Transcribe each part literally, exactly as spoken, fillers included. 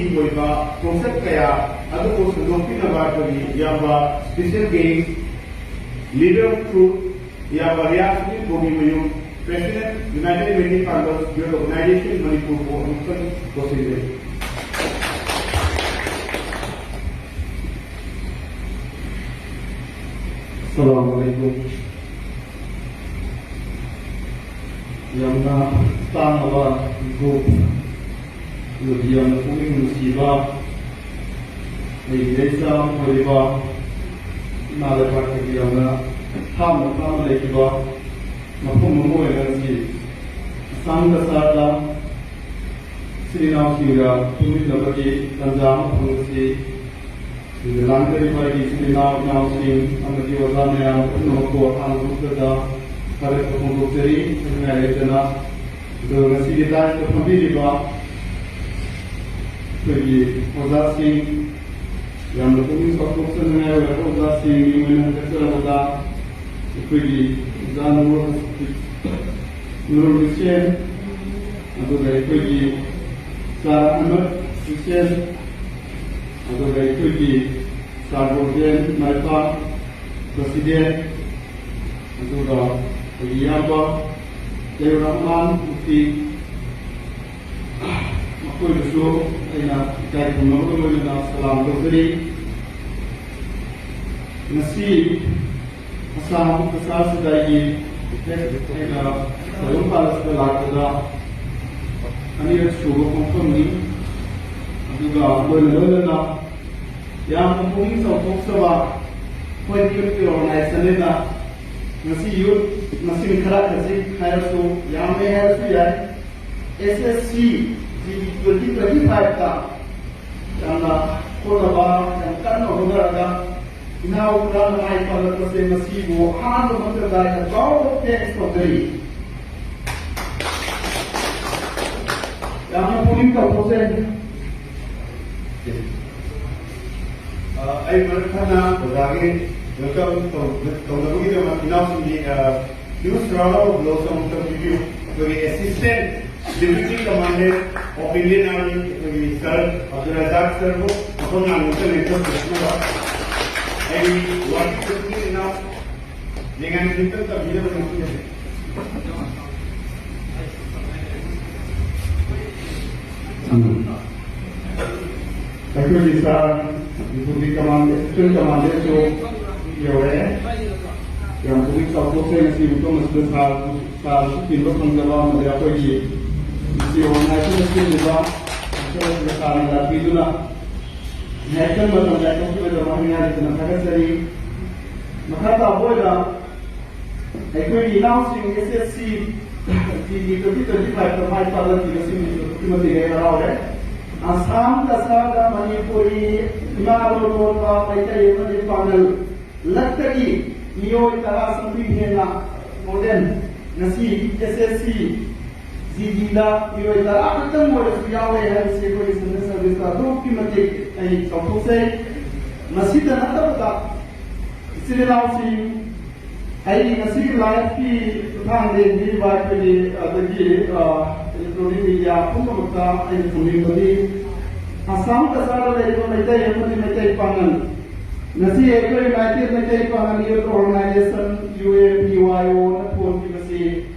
ꯑꯣꯏꯕ ꯈꯣꯡꯆꯠ ꯀꯌꯥ ꯑꯗꯨꯕꯨ ꯁꯟꯗꯣꯛꯄꯤꯅꯕ ꯑꯩꯈꯣꯏꯒꯤ ꯏꯌꯥꯝꯕ special guest, leader of truth, ꯏꯌꯥꯝꯕ ꯔꯤꯌꯥꯁ ꯀꯣꯕꯤꯃꯌꯨꯝ, President, United Many Farmers Youth Organization, ꯃꯅꯤꯄꯨꯔꯕꯨ ꯑꯃꯨꯛꯇꯪ ꯀꯧꯁꯤꯟꯖꯔꯤ꯫ ꯑꯁꯂꯥꯃꯨ ꯑꯂꯥꯏꯀꯨꯝ꯫ ꯌꯥꯝꯅ ꯇꯥꯡꯂꯕ ꯒ꯭ꯔꯨꯞ, ꯑꯃꯗꯤ ꯌꯥꯝꯅ ꯄꯨꯛꯅꯤꯡ ꯅꯨꯡꯁꯤꯕ, ꯑꯩꯒꯤ ꯏꯆꯥ ꯑꯣꯏꯔꯤꯕ ꯏꯃꯥ ꯂꯩꯕꯥꯛꯇꯒꯤ ꯌꯥꯝꯅ ꯊꯥꯞꯅ ꯊꯥꯞꯅ ꯂꯩꯈꯤꯕ ꯃꯐꯝ ꯑꯃ ꯑꯣꯏꯔꯤꯕ ꯉꯁꯤ ꯑꯁꯥꯝ ꯀꯁꯥꯔꯗ ꯏꯆꯤꯜ ꯏꯅꯥꯎꯁꯤꯡꯒ ꯄꯨꯟꯃꯤꯟꯅꯕꯒꯤ ꯇꯥꯟꯖꯥ ꯑꯃ ꯐꯪꯕꯁꯤ, ꯁꯤꯗ ꯂꯥꯡꯗꯔꯤꯕ ꯑꯩꯒꯤ ꯏꯆꯤꯜ ꯏꯅꯥꯎ ꯏꯅꯥꯎꯁꯤꯡ ꯑꯃꯗꯤ ꯑꯣꯖꯥ ꯃꯌꯥꯝ ꯄꯨꯝꯅꯃꯛꯄꯨ ꯑꯍꯥꯟꯕ ꯃꯛꯇꯗ ꯊꯥꯒꯠꯄ ꯐꯣꯡꯗꯣꯛꯆꯔꯤ꯫ ꯍꯥꯏꯅꯤꯡꯉꯥꯏ ꯂꯩꯇꯅ, ꯑꯗꯨꯒ ꯉꯁꯤꯒꯤ ꯗꯥꯏꯠꯇ ꯐꯝꯕꯤꯔꯤꯕ ꯑꯩꯈꯣꯏꯒꯤ ꯑꯣꯖꯥꯁꯤꯡ, ꯌꯥꯝꯅ ꯄꯨꯛꯅꯤꯡ ꯆꯥꯎꯊꯣꯛꯆꯅꯤꯡꯉꯥꯏ ꯑꯣꯏꯔꯕ ꯑꯣꯖꯥꯁꯤꯡꯒꯤ ꯑꯣꯏꯅ ꯍꯟꯒꯠꯆꯔꯕꯗ ꯑꯩꯈꯣꯏꯒꯤ ꯑꯣꯖꯥ ꯅꯨꯔ-, ꯅꯨꯔꯨꯜ ꯍꯨꯁꯦꯟ, ꯑꯗꯨꯒ ꯑꯩꯈꯣꯏꯒꯤ ꯁꯥꯔ ꯑꯍꯃꯗ ꯍꯨꯁꯦꯟ, ꯑꯗꯨꯒ ꯑꯩꯈꯣꯏꯒꯤ ꯁꯥꯔ ꯒꯣꯔꯗꯦꯟ ꯃꯥꯏꯄꯥꯛ, ꯄ꯭ꯔꯁꯤꯗꯦꯟ, ꯑꯗꯨꯒ ꯑꯩꯒꯤ ꯏꯌꯥꯝꯕ ꯂꯩꯔꯨ ꯔꯍꯃꯥꯟ ꯃꯨꯐꯇꯤ, ꯃꯈꯣꯏꯕꯨꯁꯨ ꯑꯩꯅ ꯏꯀꯥꯏ ꯈꯨꯝꯅꯕꯒ ꯂꯣꯏꯅꯅ ꯁꯂꯥꯝ ꯇꯧꯖꯔꯤ꯫ ꯉꯁꯤ ꯑꯁꯥꯝ ꯀꯁꯥꯔꯁꯤꯗ ꯑꯩꯒꯤ ꯑꯩꯅ ꯇꯥꯏꯕꯪꯄꯥꯜ ꯑꯁꯤꯗ ꯂꯥꯛꯄꯗ ꯑꯅꯤꯔꯛ ꯁꯨꯕ ꯈꯣꯡꯐꯝꯅꯤ꯫ ꯑꯗꯨꯒ ꯂꯣꯏꯅ ꯂꯣꯏꯅꯅ ꯌꯥꯝꯅ ꯄꯨꯛꯅꯤꯡ ꯆꯥꯎꯊꯣꯛꯆꯕ ꯑꯩꯈꯣꯏ ꯌꯨꯠꯀꯤ ꯑꯣꯔꯒꯅꯥꯏꯖꯦꯁꯟꯅꯤꯅ ꯉꯁꯤ ꯌꯨꯠ ꯃꯁꯤꯡ ꯈꯔ ꯈꯖꯤꯛ ꯍꯥꯏꯔꯁꯨ, ꯌꯥꯝꯃꯦ ꯍꯥꯏꯔꯁꯨ ꯌꯥꯏ, ꯑꯦꯁ ꯑꯦꯁ ꯁꯤ ꯖꯤ ꯗꯤ ꯇ꯭ꯋꯦꯟꯇꯤ ꯇ꯭ꯋꯦꯟꯇꯤ ꯐꯥꯏꯚꯇ ꯌꯥꯝꯅ ꯍꯣꯠꯅꯕ, ꯌꯥꯝ ꯀꯟꯅ ꯍꯣꯠꯅꯔꯒ ꯏꯅꯥꯎ ꯈꯔꯅ ꯃꯥꯏ ꯄꯥꯛꯂꯛꯄꯁꯦ ꯃꯁꯤꯕꯨ ꯑꯍꯥꯟꯕ ꯃꯛꯇꯗ ꯑꯩꯅ ꯆꯥꯎꯕ ꯊꯦꯡꯁ ꯇꯧꯖꯔꯤ꯫ ꯌꯥꯝꯅ ꯄꯨꯛꯅꯤꯡ ꯆꯥꯎꯊꯣꯛꯆꯩ꯫ ꯑ, ꯑꯩ ꯃꯔꯛ ꯊꯠꯅ ꯑꯣꯖꯥꯒꯤ welcome ꯇꯧ-, ꯇꯧꯅꯕꯒꯤꯗꯃꯛ ꯏꯅꯥꯎꯁꯤꯡꯒꯤ, ꯑ, huge round of applause ꯑꯃꯨꯛꯇ ꯄꯤꯕꯤꯌꯨ꯫ ꯑꯩꯈꯣꯏꯒꯤ assistant deputy commandant of Indian army ꯑꯩꯈꯣꯏꯒꯤ ꯁꯔ ꯑꯕꯗꯨꯜ ꯔꯖꯥꯛ ꯁꯔꯕꯨ ꯃꯐꯝ ꯂꯥꯡꯕꯗ ꯂꯦꯡꯊꯣꯛꯄꯤꯔꯛꯅꯕ ꯑꯩ ꯋꯥꯔꯤ ꯈꯨꯗꯤꯡꯃꯛ ꯅꯤꯡꯉꯥꯏ ꯈꯤꯇꯪ ꯇꯝꯕꯤꯅꯕ ꯅꯤꯡꯁꯤꯡꯖꯔꯤ꯫ ꯑꯩꯈꯣꯏꯒꯤ ꯁꯥꯔ ꯗꯤꯄꯨꯇꯤ ꯀꯃꯥꯟꯗꯦꯟ, ꯑꯦꯁꯤꯁꯇꯦꯟ ꯀꯃꯥꯟꯗꯦꯟꯁꯨ ꯌꯧꯔꯛꯑꯦ꯫ ꯌꯥꯝ ꯄꯨꯛꯅꯤꯡ ꯆꯥꯎꯊꯣꯛꯆꯩ ꯉꯁꯤ ꯃꯐꯝ ꯑꯁꯤꯗ ꯁꯥꯔ, ꯁꯥꯔꯁꯨ ꯇꯤꯟꯕ ꯐꯪꯖꯕ ꯑꯃꯗꯤ ꯑꯩꯈꯣꯏꯒꯤ ꯉꯁꯤ ꯑꯣꯔꯒꯅꯥꯏꯖꯦꯁꯟꯅ ꯁꯤꯜꯂꯤꯕ ꯁꯥꯔꯅ ꯂꯥꯛꯄꯤꯗꯨꯅ ꯉꯥꯏꯍꯥꯛꯇꯪ ꯃꯇꯝ ꯀꯥꯏꯊꯣꯛꯄꯤꯕꯒꯤꯗꯃꯛ ꯍꯥꯏꯅ ꯊꯥꯒꯠꯆꯔꯤ꯫ ꯃꯈꯥ ꯇꯥꯕ ꯑꯣꯏꯅ ꯑꯩꯈꯣꯏꯒꯤ ꯏꯅꯥꯎꯁꯤꯡ ꯑꯦꯁ ꯑꯦꯁ ꯁꯤ ꯖꯤꯒꯤ ꯇ꯭ꯋꯦꯟꯇꯤ ꯇ꯭ꯋꯦꯟꯇꯤ ꯐꯥꯏꯚꯇ ꯃꯥꯏ ꯄꯥꯛꯂꯛꯈꯤꯕꯁꯤꯡꯁꯤꯁꯨ ꯑꯗꯨꯛꯀꯤ ꯃꯇꯤꯛ ꯑꯩ ꯍꯔꯥꯎꯔꯦ꯫ ꯑꯁꯥꯝ ꯀꯁꯥꯗ ꯃꯅꯤꯄꯨꯔꯤ ꯏꯃꯥ ꯂꯣꯟ ꯂꯣꯟꯕ ꯃꯩꯇꯩ ꯑꯃꯗꯤ ꯄꯥꯉꯜ ꯂꯛꯇꯒꯤ ꯃꯤꯑꯣꯏ ꯇꯔꯥ ꯆꯥꯝꯃꯔꯤ ꯍꯦꯟꯅ, more than, ꯉꯁꯤ ꯑꯦꯁ ꯑꯦꯁ ꯁꯤ ꯖꯤꯗꯤꯗ ꯃꯤꯑꯣꯏ ꯇꯔꯥ ꯈꯛꯇꯪ ꯑꯣꯏꯔꯁꯨ ꯌꯥꯎꯔꯦ ꯍꯥꯏꯕꯁꯤ ꯑꯩꯈꯣꯏꯒꯤ ꯁꯦꯟꯇ꯭ꯔꯦꯜ ꯁꯔꯚꯤꯁꯇ ꯑꯗꯨꯛꯀꯤ ꯃꯇꯤꯛ ꯑꯩ ꯆꯥꯎꯊꯣꯛꯆꯩ꯫ ꯃꯁꯤꯗ ꯅꯠꯇꯕꯗ ꯏꯆꯤꯜ ꯏꯅꯥꯎꯁꯤꯡ ꯑꯩꯒꯤ ꯉꯁꯤꯒꯤ ꯂꯥꯏꯐꯀꯤ ꯈꯨꯠꯊꯥꯡꯗ ꯌꯦꯡꯕꯤꯔꯤꯕ ꯑꯩꯈꯣꯏꯒꯤ ꯑꯗꯒꯤ, ꯑ, ꯏꯂꯦꯛꯇ꯭ꯔꯣꯅꯤꯛ ꯃꯤꯗꯤꯌꯥ ꯄꯨꯝꯅꯃꯛꯇ ꯑꯩꯅ ꯊꯝꯅꯤꯡꯕꯗꯤ ꯑꯁꯥꯝ ꯀꯁꯥꯔꯗ ꯂꯩꯔꯤꯕ ꯃꯩꯇꯩ ꯑꯃꯗꯤ ꯃꯩꯇꯩ ꯄꯥꯉꯜ ꯉꯁꯤ ꯑꯩꯈꯣꯏ ꯌꯨꯅꯥꯏꯇꯦꯗ ꯃꯩꯇꯩ ꯄꯥꯉꯜ ꯌꯨꯠ ꯑꯣꯔꯒꯅꯥꯏꯖꯦꯁꯟ, ꯌꯨ ꯑꯦꯟ ꯄꯤ ꯋꯥꯏ ꯑꯣꯅ ꯊꯣꯟꯈꯤꯕꯁꯤ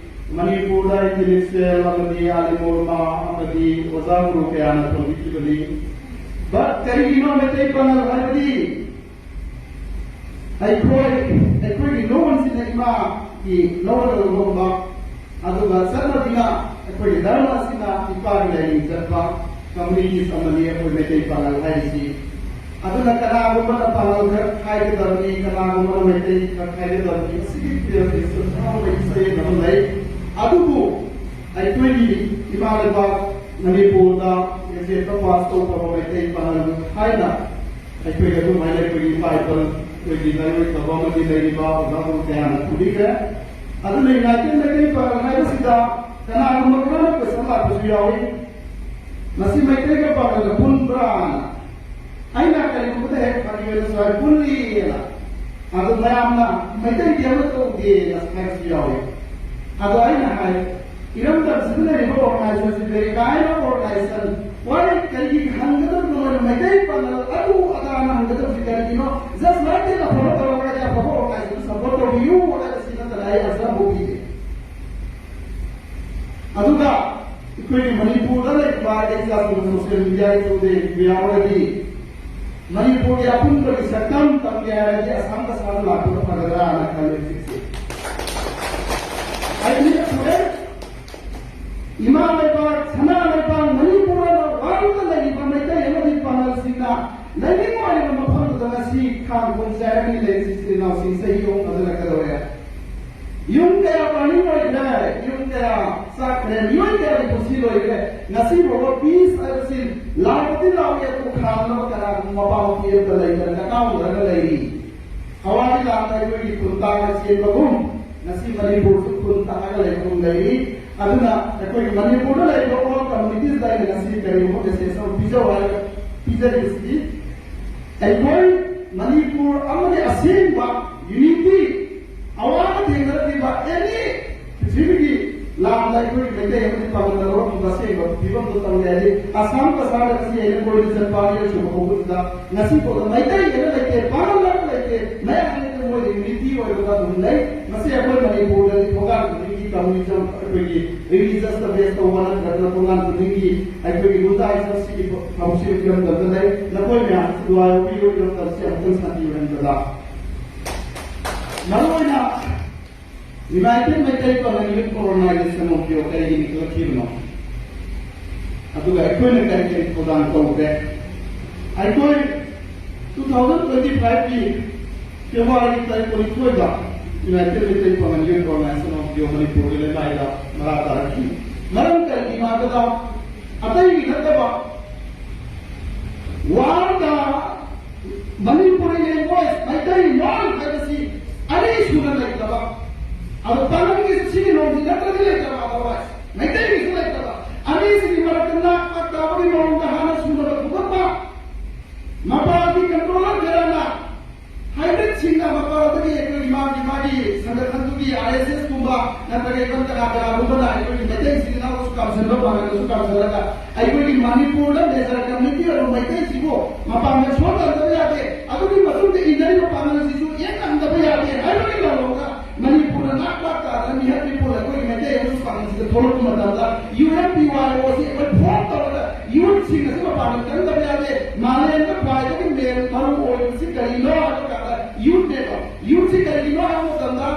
ꯃꯅꯤꯄꯨꯔꯗ ꯏꯟꯇꯦꯂꯦꯛꯆꯨꯑꯦꯜ ꯑꯃꯗꯤ ꯑꯥꯂꯤꯝ ꯑꯣꯂꯃꯥ ꯑꯃꯗꯤ ꯑꯣꯖꯥ ꯒꯨꯔꯨ ꯀꯌꯥꯅ ꯊꯣꯟꯕꯤꯈꯤꯕꯅꯤ꯫ But ꯀꯔꯤꯒꯤꯅꯣ ꯃꯩꯇꯩ ꯄꯥꯉꯜ ꯍꯥꯏꯕꯗꯤ ꯑꯩꯈꯣꯏ, ꯑꯩꯈꯣꯏꯒꯤ ꯂꯣꯟꯁꯤꯅ ꯏꯃꯥꯒꯤ ꯂꯣꯟꯒ ꯂꯨꯍꯣꯡꯕ, ꯑꯗꯨꯒ ꯆꯠꯅꯕꯤꯅ ꯑꯩꯈꯣꯏꯒꯤ ꯙꯔꯃ ꯑꯁꯤꯅ ꯏꯄꯥꯒꯤ ꯂꯥꯏꯅꯤꯡ ꯆꯠꯄ ꯀꯝꯃ꯭ꯌꯨꯅꯤꯇꯤꯁ ꯑꯃꯅꯤ ꯑꯩꯈꯣꯏ ꯃꯩꯇꯩ ꯄꯥꯉꯜ ꯍꯥꯏꯔꯤꯁꯤ꯫ ꯑꯗꯨꯅ ꯀꯅꯥꯒꯨꯝꯕꯅ ꯄꯥꯉꯜ ꯈꯛ ꯍꯥꯏꯒꯗꯕꯅꯤ, ꯀꯅꯥꯒꯨꯝꯕꯅ ꯃꯩꯇꯩ ꯈꯛ ꯍꯥꯏꯒꯗꯕꯅꯤ, ꯃꯁꯤꯒꯤ ꯀ꯭ꯂꯥꯔꯤꯐꯤꯀꯦꯁꯟ ꯑꯃ ꯂꯩ, ꯑꯃ ꯂꯩ꯫ ꯑꯗꯨꯕꯨ ꯑꯩꯈꯣꯏꯒꯤ ꯏꯃꯥ ꯂꯩꯕꯥꯛ ꯃꯅꯤꯄꯨꯔꯗ ꯒꯦꯖꯦꯠꯇ ꯄꯥꯁ ꯇꯧꯈ꯭ꯔꯕ ꯃꯩꯇꯩ ꯄꯥꯉꯜ ꯍꯥꯏꯅ ꯑꯩꯈꯣꯏꯒꯤ ꯑꯗꯨꯃꯥꯏꯅ ꯑꯩꯈꯣꯏꯒꯤ ꯏꯄꯥ ꯏꯄꯨꯒꯤ ꯂꯥꯏꯑꯣꯏꯈ꯭ꯔꯕ ꯑꯃꯗꯤ ꯂꯩꯔꯤꯕ ꯑꯣꯖꯥ ꯒꯨꯔꯨ ꯀꯌꯥꯅ ꯊꯝꯕꯤꯈ꯭ꯔꯦ꯫ ꯑꯗꯨꯅ ꯌꯨꯅꯥꯏꯇꯦꯗ ꯃꯩꯇꯩ ꯄꯥꯉꯜ ꯍꯥꯏꯕꯁꯤꯗ ꯀꯅꯥꯒꯨꯝꯕ ꯈꯔꯅ ꯀꯣꯏꯁꯟ ꯂꯥꯛꯄꯁꯨ ꯌꯥꯎꯏ, "ꯃꯁꯤ ꯃꯩꯇꯩꯒ ꯄꯥꯉꯜꯒ ꯄꯨꯟꯕ꯭ꯔꯥꯅ?" ꯑꯩꯅ ꯀꯔꯤꯒꯨꯝꯕꯗ ꯍꯦꯛ ꯐꯥꯒꯤ ꯑꯣꯏꯅꯁꯨ ꯍꯥꯏ, "ꯄꯨꯜꯂꯤꯑꯅ"꯫ ꯑꯗꯨ ꯃꯌꯥꯝꯅ "ꯃꯩꯇꯩꯗꯤ ꯑꯃꯠꯇ ꯎꯗꯦꯅ" ꯍꯥꯏꯕꯁꯨ ꯌꯥꯎꯏ꯫ ꯑꯗꯣ ꯑꯩꯅ ꯍꯥꯏ, ꯏꯔꯝꯗꯝꯁꯤꯗ ꯂꯩꯔꯤꯕ organization, ꯀꯔꯤ ꯀꯥꯏꯅ organization, ꯋꯥꯔꯤ ꯀꯔꯤꯒꯤ ꯍꯪꯒꯗꯕꯅꯣ? ꯃꯣꯏꯅ ꯃꯩꯇꯩ ꯄꯥꯉꯜ ꯑꯗꯨ ꯑꯗꯥꯅ ꯍꯪꯒꯗꯕꯁꯤ ꯀꯔꯤꯒꯤꯅꯣ? Just like that ꯑꯐꯕ ꯇꯧꯔꯒꯗꯤ ꯑꯐꯕ organization support ꯇꯧꯕꯤꯌꯨ ꯍꯥꯏꯕꯁꯤ ꯅꯠꯇꯅ ꯑꯩ answer ꯑꯃꯐꯥꯎ ꯄꯤꯗꯦ꯫ ꯑꯗꯨꯒ ꯑꯩꯈꯣꯏꯒꯤ ꯃꯅꯤꯄꯨꯔꯗ ꯂꯩꯔꯤꯕ ꯑꯩ ꯏꯆꯥꯁꯤꯡꯅ social media ꯒꯤ through ꯗ ꯌꯦꯡꯕ ꯌꯥꯎꯔꯒꯗꯤ ꯃꯅꯤꯄꯨꯔꯒꯤ ꯑꯄꯨꯟꯕꯒꯤ ꯁꯛꯇꯝ ꯇꯝꯒꯦ ꯍꯥꯏꯔꯗꯤ ꯑꯁꯥꯝ ꯀꯁꯥꯔꯗ ꯂꯥꯛꯄꯅ ꯐꯒꯗ꯭ꯔꯥꯅ ꯈꯜꯂꯦ ꯍꯧꯖꯤꯛꯁꯦ꯫ ꯑꯩ ꯃꯤꯠ ꯎꯔꯦ꯫ ꯏꯃꯥ ꯂꯩꯕꯥꯛ, ꯁꯅꯥ ꯂꯩꯕꯥꯛ ꯃꯅꯤꯄꯨꯔꯗ ꯋꯥꯡꯅ ꯂꯩꯔꯤꯕ ꯃꯩꯇꯩ ꯑꯃꯗꯤ ꯄꯥꯉꯜꯁꯤꯡꯅ ꯂꯩꯅꯤꯡ ꯑꯣꯏꯔꯤꯕ ꯃꯐꯝꯗꯨꯗ ꯉꯁꯤ ꯈꯥꯡ ꯈꯣꯡ ꯆꯥꯏꯔꯒꯅꯤ ꯂꯩꯔꯤꯁꯤ ꯏꯆꯤꯜ ꯏꯅꯥꯎꯁꯤꯡ ꯆꯍꯤ ꯑꯍꯨꯝ ꯐꯥꯖꯤꯜꯂꯛꯀꯗꯧꯔꯦ꯫ ꯌꯨꯝ ꯀꯌꯥ burning ꯑꯣꯏꯈ꯭ꯔꯦ, ꯌꯨꯝ ꯀꯌꯥ ꯆꯥꯛꯈ꯭ꯔꯦ, ꯃꯤꯑꯣꯏ ꯀꯌꯥꯒꯤ ꯄꯨꯟꯁꯤ ꯂꯣꯏꯈ꯭ꯔꯦ꯫ ꯉꯁꯤ ꯐꯥꯎꯕ peace ꯍꯥꯏꯕꯁꯤ ꯂꯥꯎꯕꯗꯤ ꯂꯥꯎꯏ, ꯑꯗꯨꯕꯨ ꯈꯥꯝꯅꯕ ꯀꯅꯥꯒꯨꯝꯕ ꯃꯄꯥ ꯃꯄꯤ ꯑꯝꯇ ꯂꯩꯇꯅ ꯀꯅꯥꯎꯅꯔꯒ ꯂꯩꯔꯤ꯫ ꯍꯋꯥꯒꯤ ꯂꯥꯟꯗ ꯑꯩꯈꯣꯏꯒꯤ ꯈꯨꯟ ꯇꯥꯡꯅ ꯆꯦꯟꯕꯒꯨꯝ ꯉꯁꯤ ꯃꯅꯤꯄꯨꯔꯁꯨ ꯈꯨꯟ ꯇꯥꯡꯉꯒ ꯂꯩꯕꯒꯨꯝ ꯂꯩꯔꯤ꯫ ꯑꯗꯨꯅ ꯑꯩꯈꯣꯏꯒꯤ ꯃꯅꯤꯄꯨꯔꯗ ꯂꯩꯔꯤꯕ all communities ꯗ ꯑꯩꯅ ꯉꯁꯤ ꯀꯔꯤꯒꯨꯝꯕ message ꯑꯃ ꯄꯤꯖꯧ ꯍꯥꯏꯔꯒ ꯄꯤꯖꯔꯤꯕꯁꯤꯗꯤ ꯑꯩꯈꯣꯏ ꯃꯅꯤꯄꯨꯔ ꯑꯃꯗꯤ ꯑꯁꯦꯡꯕ unity, ꯑꯋꯥꯕ ꯊꯦꯡꯅꯔꯛꯂꯤꯕ any ꯄ꯭ꯔꯤꯊꯤꯕꯤꯒꯤ ꯂꯥꯟꯗ ꯑꯩꯈꯣꯏꯒꯤ ꯃꯩꯇꯩ ꯑꯃꯗꯤ ꯄꯥꯉꯜꯅ ꯂꯧꯔꯛꯈꯤꯕ ꯑꯁꯦꯡꯕ ꯐꯤꯕꯝꯗꯨ ꯇꯧꯔꯦ ꯍꯥꯏꯗꯤ ꯑꯁꯥꯝ ꯀꯁꯥꯔꯗ ꯉꯁꯤ ꯑꯩꯅ ꯀꯣꯏꯕ ꯆꯠꯄ ꯑꯅꯤꯔꯛ ꯁꯨꯕ ꯍꯧꯕꯁꯤꯗ ꯉꯁꯤ ꯐꯥꯎꯗ ꯃꯩꯇꯩ ꯑꯃ ꯂꯩꯇꯦ, ꯄꯥꯉꯜ ꯑꯃ ꯂꯩꯇꯦ, ꯃꯌꯥꯝ ꯂꯩꯇꯦ, ꯃꯣꯏꯗꯤ unity ꯑꯣꯏꯔꯒ ꯑꯗꯨꯝ ꯂꯩ꯫ ꯃꯁꯤ ꯑꯩꯈꯣꯏ ꯃꯅꯤꯄꯨꯔꯗꯗꯤ ꯊꯣꯡꯒꯥꯟ ꯈꯨꯗꯤꯡꯒꯤ communism, ꯑꯩꯈꯣꯏꯒꯤ religious ꯇ base ꯇꯧꯕ ꯅꯠꯇ꯭ꯔꯒꯅ ꯊꯣꯡꯒꯥꯟ ꯈꯨꯗꯤꯡꯒꯤ ꯑꯩꯈꯣꯏꯒꯤ ꯒꯨꯟꯗꯥꯏꯖꯝ ꯁꯤꯒꯤ ꯊꯕꯛꯁꯤ ꯏꯔꯝꯗꯝꯗ ꯂꯩ꯫ ꯅꯈꯣꯏ ꯃꯌꯥꯝꯁꯨ ꯗꯨꯋꯥ ꯂꯧꯕꯤꯌꯨ, ꯏꯔꯝꯗꯝꯁꯤ ꯑꯃꯨꯛꯇꯪ ꯁꯥꯟꯇꯤ ꯑꯣꯏꯍꯟꯕꯗ꯫ ꯃꯔꯨꯑꯣꯏꯅ United Meitei Pawan Youth Organization of India ꯀꯔꯤꯒꯤ ꯂꯤꯡꯈꯠꯂꯛꯈꯤꯕꯅꯣ? ꯑꯗꯨꯒ ꯑꯩꯈꯣꯏꯅ ꯀꯔꯤ ꯀꯔꯤ ꯊꯧꯗꯥꯡ ꯇꯧꯒꯦ? ꯑꯩꯈꯣꯏ two thousand twenty five ꯀꯤ February ꯇꯥꯔꯤꯛ ꯀꯨꯟꯅꯤꯊꯣꯏꯗ United Meitei Pawan Youth Organization of India ꯃꯅꯤꯄꯨꯔꯒꯤ ꯂꯩꯃꯥꯏꯗ ꯃꯔꯥ ꯇꯥꯔꯛꯈꯤ꯫ ꯃꯔꯝ ꯀꯔꯤꯒꯤꯅꯣ ꯍꯥꯏꯕꯗ ꯑꯇꯩꯒꯤ ꯅꯠꯇꯕ world ꯗ Manipuri language, ꯃꯩꯇꯩ ꯂꯣꯟ ꯍꯥꯏꯕꯁꯤ ꯑꯅꯤ ꯁꯨꯅ ꯂꯩꯇꯕ, ꯑꯗꯣ ꯄꯥꯉꯜꯒꯤ ꯁꯤꯒꯤ ꯂꯣꯟꯁꯤ ꯅꯠꯇ꯭ꯔꯗꯤ ꯂꯩꯇꯕ, otherwise ꯃꯩꯇꯩꯒꯤꯁꯨ ꯂꯩꯇꯕ, ꯑꯅꯤꯁꯤꯒꯤ ꯃꯔꯛꯇ ꯅꯥꯛ ꯄꯥꯛ ꯇꯥꯕꯒꯤ ꯃꯑꯣꯡꯗ ꯍꯥꯟꯅ ꯁꯨꯅꯕ ꯄꯨꯊꯣꯛꯄ, ꯃꯄꯥꯒꯤ controller ꯈꯔꯅ hybrid ꯁꯤꯡꯅ ꯃꯄꯥꯗꯒꯤ ꯑꯩꯈꯣꯏꯒꯤ ꯃꯥꯒꯤ, ꯃꯥꯒꯤ ꯁꯪꯒ ꯈꯟꯗꯨꯒꯤ R S S ꯀꯨꯝꯕ ꯅꯠꯇ꯭ꯔꯒ even ꯀꯅꯥ ꯀꯅꯥꯒꯨꯝꯕꯅ ꯑꯩꯈꯣꯏꯒꯤ ꯁꯟꯕ ꯄꯥꯡꯒꯜꯗꯁꯨ ꯀꯥꯟꯁꯤꯜꯂꯒ ꯑꯩꯈꯣꯏꯒꯤ ꯃꯅꯤꯄꯨꯔꯗ ꯃꯦꯖꯔ ꯀꯝꯃ꯭ꯌꯨꯅꯤꯇꯤ ꯑꯣꯏꯕ ꯃꯩꯇꯩꯁꯤꯕꯨ ꯃꯄꯥꯡꯒꯜ ꯁꯣꯟꯍꯟꯗꯕ ꯌꯥꯗꯦ꯫ ꯑꯗꯨꯒꯤ ꯃꯇꯨꯡꯗ ꯏꯟꯅꯔꯤꯕ ꯄꯥꯡꯒꯜꯁꯤꯁꯨ ꯌꯦꯛꯍꯟꯗꯕ ꯌꯥꯗꯦ ꯍꯥꯏꯕꯒꯤ ꯂꯥꯂꯣꯡꯅ ꯃꯅꯤꯄꯨꯔꯗ ꯅꯥꯛ ꯄꯥꯛ ꯇꯥꯗꯅ ꯃꯤꯍꯠ ꯃꯤꯄꯨꯟ ꯑꯩꯈꯣꯏꯒꯤ ꯃꯩꯇꯩ ꯑꯃꯁꯨ ꯄꯥꯡꯒꯜꯁꯤꯗ ꯊꯣꯛꯂꯛꯄ ꯃꯇꯝꯗ ꯌꯨ ꯑꯦꯟ ꯄꯤ ꯋꯥꯏ ꯑꯣ ꯁꯤ ꯑꯩꯈꯣꯏ ꯐꯣꯔꯝ ꯇꯧꯔꯒ ꯌꯨꯠꯁꯤꯡ ꯑꯁꯤ ꯃꯄꯥꯡꯒꯜ ꯀꯟꯗꯕ ꯌꯥꯗꯦ꯫ ꯃꯥꯂꯦꯝꯗ ꯈ꯭ꯋꯥꯏꯗꯒꯤ ꯃꯦꯟ ꯃꯔꯨ ꯑꯣꯏꯕꯁꯤ ꯀꯔꯤꯅꯣ ꯍꯥꯏꯕ ꯀꯥꯟꯗ ꯌꯨꯠꯅꯦꯕ꯫ ꯌꯨꯠꯁꯤ ꯀꯔꯤꯒꯤꯅꯣ ꯍꯥꯏꯕ ꯃꯇꯝꯗ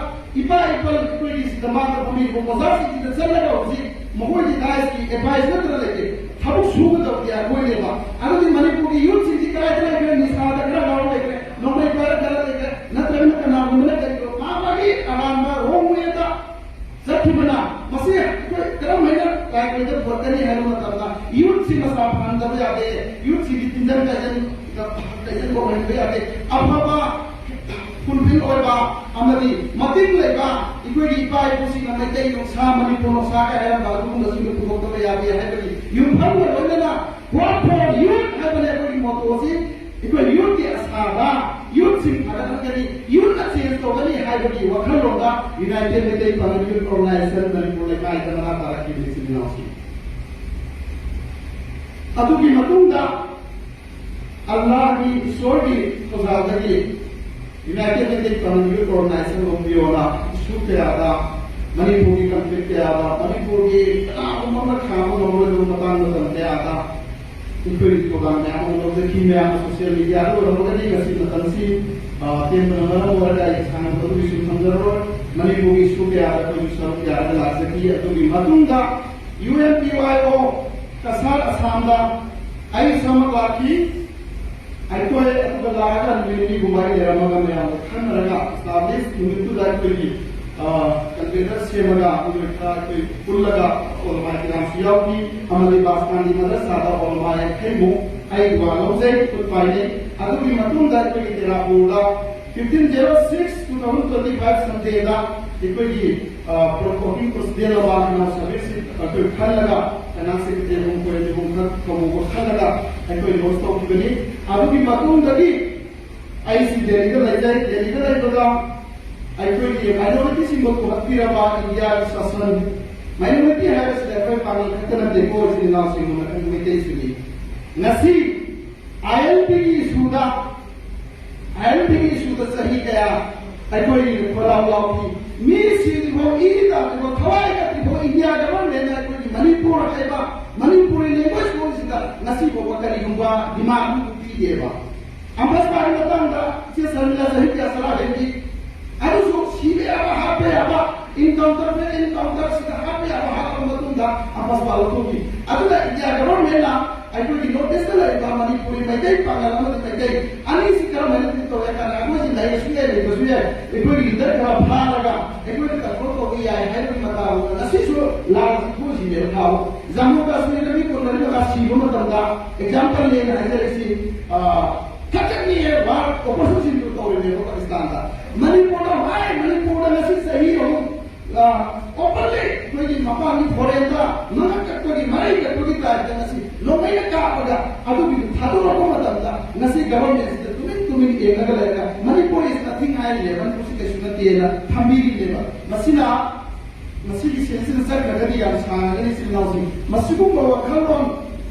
ꯏꯄꯥ ꯏꯄꯜ ꯑꯩꯈꯣꯏꯒꯤ ꯁꯤꯗ ꯃꯥꯡꯗ ꯐꯝꯃꯤꯕ ꯑꯣꯖꯥꯁꯤꯡꯁꯤꯗ ꯆꯠꯂꯒ ꯍꯧꯖꯤꯛ ꯃꯈꯣꯏꯒꯤ ꯗꯥꯏꯁꯀꯤ ꯑꯦꯗꯚꯥꯏꯁ ꯅꯠꯇꯅ ꯂꯩꯇꯦ꯫ ꯊꯕꯛ ꯁꯨꯒꯗꯕꯗꯤ ꯑꯩꯈꯣꯏꯅꯦꯕ꯫ ꯑꯗꯨꯗꯤ ꯃꯅꯤꯄꯨꯔꯒꯤ ꯌꯨꯠꯁꯤꯡꯁꯤ ꯀꯗꯥꯏꯗ ꯂꯩꯈ꯭ꯔꯦ? ꯅꯤꯁꯥꯗ ꯈꯔ ꯉꯥꯎ ꯂꯩꯈ꯭ꯔꯦ, ꯅꯣꯡꯃꯩ ꯄꯥꯏꯔ ꯈꯔ ꯂꯩꯈ꯭ꯔꯦ, ꯅꯠꯇ꯭ꯔꯒꯅ ꯀꯅꯥꯒꯨꯝꯕꯅ ꯀꯔꯤꯒꯨꯝꯕ ꯃꯥ ꯃꯥꯒꯤ ꯑꯔꯥꯟꯕ ꯔꯣꯡ ꯋꯦꯗ ꯆꯠꯈꯤꯕꯅ ꯃꯁꯤ ꯑꯩꯈꯣꯏ ꯀꯔꯝ ꯍꯥꯏꯅ ꯂꯥꯏ ꯀꯣꯏꯗ ꯄꯨꯔꯛꯀꯅꯤ ꯍꯥꯏꯕ ꯃꯇꯝꯗ ꯌꯨꯠꯁꯤ ꯃꯁꯥ ꯐꯍꯟꯗꯕ ꯌꯥꯗꯦ꯫ ꯌꯨꯠꯁꯤꯒꯤ ꯇꯤꯟꯖꯪ ꯀꯥꯏꯖꯪ ꯀꯩꯁꯨ ꯇꯧꯍꯟꯕ ꯌꯥꯗꯦ꯫ ꯑꯐꯕ, ꯐꯨꯜꯐꯤꯜ ꯑꯣꯏꯕ ꯑꯃꯗꯤ ꯃꯇꯤꯛ ꯂꯩꯕ ꯑꯩꯈꯣꯏꯒꯤ ꯏꯄꯥ ꯏꯄꯨꯁꯤꯡꯅ ꯃꯩꯇꯩ ꯅꯨꯡꯁꯥ, ꯃꯅꯤꯄꯨꯔ ꯅꯨꯡꯁꯥ ꯀꯥꯏ ꯍꯥꯏꯔꯝꯕ ꯑꯗꯨꯒꯨꯝꯕꯁꯤꯡꯗꯨ ꯄꯨꯊꯣꯛꯇꯕ ꯌꯥꯗꯦ ꯍꯥꯏꯕꯒꯤ ꯌꯨꯝꯐꯝꯒ ꯂꯣꯏꯅꯅ Work for Youth ꯍꯥꯏꯕꯅꯤ ꯑꯩꯈꯣꯏꯒꯤ ꯃꯣꯇꯣꯁꯤ꯫ ꯑꯩꯈꯣꯏ ꯌꯨꯠꯀꯤ ꯑꯁꯥꯗ ꯌꯨꯠꯁꯤꯡ ꯐꯒꯠꯍꯟꯒꯅꯤ, ꯌꯨꯠꯅ ꯆꯦꯟꯖ ꯇꯧꯒꯅꯤ ꯍꯥꯏꯕꯒꯤ ꯋꯥꯈꯜꯂꯣꯟꯗ ꯌꯨꯅꯥꯏꯇꯦꯗ ꯃꯩꯇꯩ ꯄꯥꯡꯒꯜ ꯌꯨꯠ ꯑꯣꯔꯒꯅꯥꯏꯖꯦꯁꯟ ꯃꯅꯤꯄꯨꯔ ꯂꯩꯀꯥꯏꯗ ꯃꯈꯥ ꯇꯥꯔꯛꯈꯤꯕ ꯏꯆꯤꯟ ꯏꯅꯥꯎꯁꯤꯡ꯫ ꯑꯗꯨꯒꯤ ꯃꯇꯨꯡꯗ ꯑꯜꯂꯥꯍꯒꯤ, ꯏꯁꯣꯔꯒꯤ ꯊꯧꯖꯥꯜꯗꯒꯤ ꯌꯨꯅꯥꯏꯇꯦꯗ ꯃꯩꯇꯩ ꯄꯥꯡꯒꯜ ꯌꯨꯠ ꯑꯣꯔꯒꯅꯥꯏꯖꯦꯁꯟ ꯑꯣꯐ ꯄꯤꯌꯣꯅ ꯏꯁꯨ ꯀꯌꯥꯗ, ꯃꯅꯤꯄꯨꯔꯒꯤ ꯀꯟꯐ꯭ꯂꯤꯛ ꯀꯌꯥꯗ, ꯃꯅꯤꯄꯨꯔꯒꯤ ꯀꯅꯥꯒꯨꯝꯕ ꯑꯃ ꯈꯥꯝꯕ ꯉꯝꯂꯣꯏꯗꯕ ꯃꯇꯥꯡ ꯃꯇꯝ ꯀꯌꯥꯗ ꯑꯩꯈꯣꯏꯒꯤ ꯊꯧꯗꯥꯡ ꯃꯌꯥꯝ ꯑꯃ ꯂꯧꯖꯈꯤ꯫ ꯃꯌꯥꯝꯅ ꯁꯣꯁꯤꯌꯦꯜ ꯃꯤꯗꯤꯌꯥꯗ ꯎꯔꯝꯃꯒꯅꯤ ꯉꯁꯤ ꯃꯇꯝꯁꯤ, ꯑ, ꯇꯦꯟꯕꯅ ꯃꯔꯝ ꯑꯣꯏꯔꯒ ꯑꯩ ꯁꯥꯡꯅ ꯃꯗꯨꯒꯤ ꯁꯨꯝ ꯊꯝꯖꯔꯔꯣꯏ꯫ ꯃꯅꯤꯄꯨꯔꯒꯤ ꯏꯁꯨ ꯀꯌꯥꯗ ꯑꯩꯈꯣꯏꯁꯨ ꯁꯔꯨꯛ ꯌꯥꯔꯒ ꯂꯥꯛꯆꯈꯤ꯫ ꯑꯗꯨꯒꯤ ꯃꯇꯨꯡꯗ ꯌꯨ ꯑꯦꯟ ꯄꯤ ꯋꯥꯏ ꯑꯣ ꯀꯁꯥꯔ ꯑꯁꯥꯝꯗ ꯑꯩ ꯏꯁꯥꯃꯛ ꯂꯥꯛꯈꯤ꯫ ꯑꯩꯈꯣꯏ ꯑꯗꯨꯒ ꯂꯥꯛꯑꯒ ꯅꯨꯃꯤꯠ ꯅꯤꯅꯤꯒꯨꯝꯕ ꯑꯩ ꯂꯩꯔꯝꯃꯒ ꯃꯌꯥꯝꯒ ꯈꯟꯅꯔꯒ ꯏꯁꯂꯥꯃꯤꯛ ꯅꯨꯃꯤꯠꯇꯨꯗ ꯑꯩꯈꯣꯏꯒꯤ, ꯑ, ꯀꯟꯚꯦꯅꯔ ꯁꯦꯝꯃꯒ ꯑꯩꯈꯣꯏ ꯈꯔ ꯑꯩꯈꯣꯏ ꯄꯨꯜꯂꯒ ꯑꯣꯂꯃꯥꯏ ꯀꯌꯥꯝꯁꯨ ꯌꯥꯎꯈꯤ꯫ ꯑꯃꯗꯤ ꯕꯥꯁꯇꯥꯟꯒꯤ ꯃꯗ꯭ꯔꯁꯥꯗ ꯑꯣꯂꯃꯥꯏ ꯌꯥꯡꯈꯩꯃꯨꯛ ꯑꯩ ꯋꯥ ꯂꯧꯖꯩ, ꯈꯨꯠ ꯄꯥꯏꯅꯩ꯫ ꯑꯗꯨꯒꯤ ꯃꯇꯨꯡꯗ ꯑꯩꯈꯣꯏꯒꯤ ꯇꯦꯔꯥꯄꯨꯔꯗ fifteen zero six two thousand twenty five Sundayꯗ ꯑꯩꯈꯣꯏꯒꯤ, ꯑ, ꯄ꯭ꯔꯣ-, ꯋꯥꯀꯤꯡ ꯄ꯭ꯔꯣꯁꯤꯗꯦꯟ ꯑꯃ ꯀꯩꯅꯣ ꯁꯔꯚꯤꯁ ꯑꯩꯈꯣꯏ ꯈꯜꯂꯒ ꯐꯥꯏꯅꯥꯟꯁ ꯁꯦꯀ꯭ꯔꯦꯇꯔꯤ ꯑꯃ ꯑꯩꯈꯣꯏ ꯑꯅꯤ ꯑꯍꯨꯝ ꯈꯛ ꯀꯧꯕ ꯈꯜꯂꯒ ꯑꯩꯈꯣꯏ ꯂꯣꯟꯁ ꯇꯧꯈꯤꯕꯅꯤ꯫ ꯑꯗꯨꯒꯤ ꯃꯇꯨꯡꯗꯒꯤ ꯑꯩꯁꯤ ꯗꯦꯜꯂꯤꯗ ꯂꯩꯖꯩ꯫ ꯗꯦꯜꯂꯤꯗ ꯂꯩꯕꯗ ꯑꯩꯈꯣꯏꯒꯤ ꯃꯥꯏꯅꯣꯔꯤꯇꯤꯁꯤꯡꯕꯨ ꯄꯨꯈꯠꯄꯤꯔꯕ ꯏꯟꯗꯤꯌꯥꯒꯤ ꯁꯥꯁꯟ Minority ꯍꯥꯏꯕꯁꯤꯗ ꯑꯩꯈꯣꯏ ꯄꯥꯡꯒꯜ ꯈꯛꯇ ꯅꯠꯇꯦꯀꯣ, ꯏꯆꯤꯜ ꯏꯅꯥꯎꯁꯤꯡꯕꯨ ꯃꯊꯪ ꯃꯩꯇꯩꯁꯨꯅꯤ꯫ ꯉꯁꯤ ꯑꯥꯏ ꯑꯦꯜ ꯄꯤꯒꯤ ꯏꯁꯨꯗ, ꯑꯥꯏ ꯑꯦꯜ ꯄꯤꯒꯤ ꯏꯁꯨꯗ ꯆꯍꯤ ꯀꯌꯥ ꯑꯩꯈꯣꯏ ꯈꯣꯜꯂꯥꯎ ꯂꯥꯎꯈꯤ꯫ ꯃꯤ ꯁꯤꯗ꯭ꯔꯤꯐꯥꯎ, ꯏ ꯇꯥꯗ꯭ꯔꯤꯐꯥꯎ, ꯊꯋꯥꯏ ꯀꯠꯇ꯭ꯔꯤꯐꯥꯎ ꯏꯟꯗꯤꯌꯥ ꯒꯚꯔꯟꯃꯦꯟꯅ ꯑꯩꯈꯣꯏꯒꯤ ꯃꯅꯤꯄꯨꯔ ꯍꯥꯏꯕ ꯃꯅꯤꯄꯨꯔꯤ ꯂꯦꯡꯒ꯭ꯋꯦꯖ ꯂꯣꯟꯁꯤꯗ ꯉꯁꯤ ꯐꯥꯎꯕ ꯀꯔꯤꯒꯨꯝꯕ ꯗꯤꯃꯥꯟ ꯑꯃ ꯄꯤꯗꯦꯕ꯫ ꯑꯝꯕꯁꯄꯥꯒꯤ ꯃꯇꯥꯡꯗ ꯏꯆꯦ ꯁꯔꯃꯤꯂꯥ ꯆꯍꯤ ꯀꯌꯥ ꯁꯔꯥ ꯍꯦꯟꯕꯤ? ꯑꯗꯨꯁꯨ ꯁꯤꯕ ꯌꯥꯕ, ꯍꯥꯠꯄ ꯌꯥꯕ, ꯏꯟꯀꯥꯎꯟꯇꯔ, ꯐꯦꯛ ꯏꯟꯀꯥꯎꯟꯇꯔꯁꯤꯗ ꯍꯥꯠꯄ ꯌꯥꯕ ꯍꯥꯠꯂꯕ ꯃꯇꯨꯡꯗ ꯑꯝꯕꯁꯄꯥ ꯂꯧꯊꯣꯛꯈꯤ꯫ ꯑꯗꯨꯅ ꯏꯟꯗꯤꯌꯥ ꯒꯚꯔꯟꯃꯦꯟꯅ ꯑꯩꯈꯣꯏꯒꯤ ꯅꯣꯔꯠ ꯏꯁꯇ ꯂꯩꯔꯤꯕ ꯃꯅꯤꯄꯨꯔꯤ ꯃꯩꯇꯩ ꯄꯥꯡꯒꯜ ꯑꯃꯗꯤ ꯃꯩꯇꯩ ꯑꯅꯤꯁꯤ ꯀꯔꯝꯍꯥꯏꯅ ꯇ꯭ꯔꯤꯠ ꯇꯧꯏ ꯍꯥꯏ ꯀꯥꯟꯗ, ꯑꯩꯈꯣꯏꯁꯤ ꯂꯥꯏꯔꯤꯛ ꯁꯨꯡꯌꯥ ꯂꯩꯇ꯭ꯔꯁꯨ ꯌꯥꯏ, ꯑꯩꯈꯣꯏꯒꯤ ꯂꯤꯗꯔ ꯈꯔ ꯐꯥꯔꯒ ꯑꯩꯈꯣꯏꯅ ꯀꯟꯇ꯭ꯔꯣꯜ ꯇꯧꯕ ꯌꯥꯏ ꯍꯥꯏꯕꯒꯤ ꯃꯇꯥꯒꯨꯝꯅ ꯉꯁꯤꯁꯨ ꯂꯥꯟ ꯑꯁꯤ ꯊꯣꯛꯏꯁꯤꯅꯦꯕ꯫ ꯊꯥꯎ ꯖꯝꯃꯨ ꯀꯥꯁꯃꯤꯔꯗ ꯃꯤ ꯀꯨꯟꯃꯔꯤ ꯃꯉꯥ ꯁꯤꯕ ꯃꯇꯝꯗ ꯑꯦꯛꯖꯥꯝꯄꯜꯅꯦꯅ ꯍꯥꯏꯖꯔꯤꯁꯤ, ꯑ, ꯊꯥꯀꯠꯅꯤꯌꯦ ꯋꯥꯔ ꯑꯣꯄꯣꯖꯤꯁꯟꯗꯨ ꯇꯧꯔꯤꯅꯦꯕ ꯄꯥꯀꯤꯁꯇꯥꯟꯗ꯫ ꯃꯅꯤꯄꯨꯔꯗ ꯍꯥꯏ, ꯃꯅꯤꯄꯨꯔꯗ ꯉꯁꯤ ꯆꯍꯤ ꯑꯍꯨꯝ, ꯑ, openly ꯑꯩꯈꯣꯏꯒꯤ ꯃꯄꯥꯟꯒꯤ ꯐꯣꯔꯦꯟꯗ ꯃꯉꯛ ꯀꯛꯄꯒꯤ, ꯃꯔꯩ ꯀꯛꯄꯒꯤ ꯇꯥꯏꯞꯇ ꯉꯁꯤ ꯅꯣꯡꯃꯩꯅ ꯀꯥꯞꯄꯒ ꯑꯗꯨꯒꯤꯗꯨ ꯊꯥꯗꯣꯔꯛꯄ ꯃꯇꯝꯗ ꯉꯁꯤ ꯒꯚꯔꯟꯃꯦꯟꯁꯤꯗ ꯇꯨꯃꯤꯟ ꯇꯨꯃꯤꯟ ꯌꯦꯡꯉꯒ ꯂꯩꯔꯒ ꯃꯅꯤꯄꯨꯔ is nothing ꯍꯥꯏꯔꯤꯅꯦ, ꯃꯅꯤꯄꯨꯔꯁꯤ ꯀꯩꯁꯨ ꯅꯠꯇꯦꯅ ꯊꯝꯕꯤꯔꯤꯅꯦꯕ꯫ ꯃꯁꯤꯅ ꯃꯁꯤꯒꯤ ꯁꯦꯟꯁꯤꯅ ꯆꯠꯈ꯭ꯔꯒꯗꯤ ꯌꯥꯝ ꯁꯥꯡꯉꯒꯅꯤ, ꯏꯆꯤꯜ ꯏꯅꯥꯎꯁꯤꯡ꯫ ꯃꯁꯤꯒꯨꯝꯕ ꯋꯥꯈꯜꯂꯣꯟ